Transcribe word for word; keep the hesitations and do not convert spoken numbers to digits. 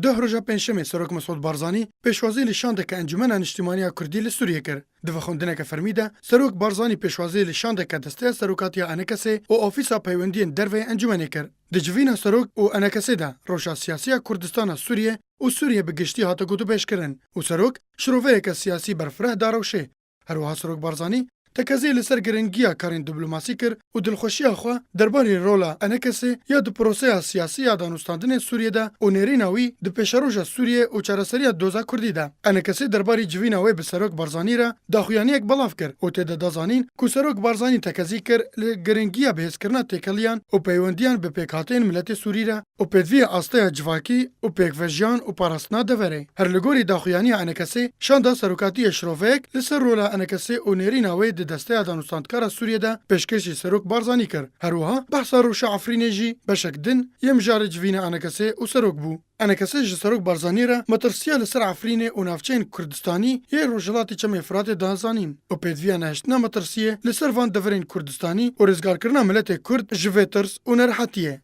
Duh roja Pêncşemê Serok Mesûd Barzanî pêşwazî li şandeke Encûmena Niştîmaniya Kurdî li Sûriyê kir. Di vexwendineke fermî de Serok Barzanî pêşwazî li şandeke Desteya Serokatiya Enekesê û Ofîsa Peywendiyên Derve yê Encûmenê kir. Di civîna Serok û Enekesê de rewşa siyasî ya Kurdistana Sûriyê û Sûriyê bi giştî hate gotûbêjkirin û Serok şiroveyeke siyasî berfireh da rewşê. Her wiha Serok Barzanî tekezî li ser giringiya karên diplomasî kir û dilxweşiya xwe derbarê rola Enekesê ya di proseya siyasî ya danûstandinê Sûriyê de û nêrîna wî di pêşeroja Sûriyê û çareseriya doza Kurdî de. Enekesê derbarê civîna wê bi Serok Barzanî re daxuyaniyek belav kir û tê de da zanîn ku Serok Barzanî tekezî kir li giringiya bihêzkirina têkiliyan û peywendiyan bi pêkhateyên miletê Sûrî re û pêdiviyê asteya civakî û pêkvejiyan û parastina deverê. Her li gorî daxuyaniya Enekesê, şanda serokatiyê şiroveyek li ser rola Enekesê û nêrîna wê di desteya danûstandkara Sûriyê de pêşkêşî Serok Barzanî kir. Her wiha behsa rewşa Efrînê jî beşek din yê mijarê civîna Enekesê û Serok bû. Enekesê ji Serok Barzanî re metirsiya li ser Efrînê û navçeyên Kurdistanî yê Rojhilatê Çemê Firatê da zanîn û pêdiviya nehiştina metirsiyê li ser van deverên Kurdistanî û rizgarkirina miletê Kurd ji vê tirs û nerehetiyê.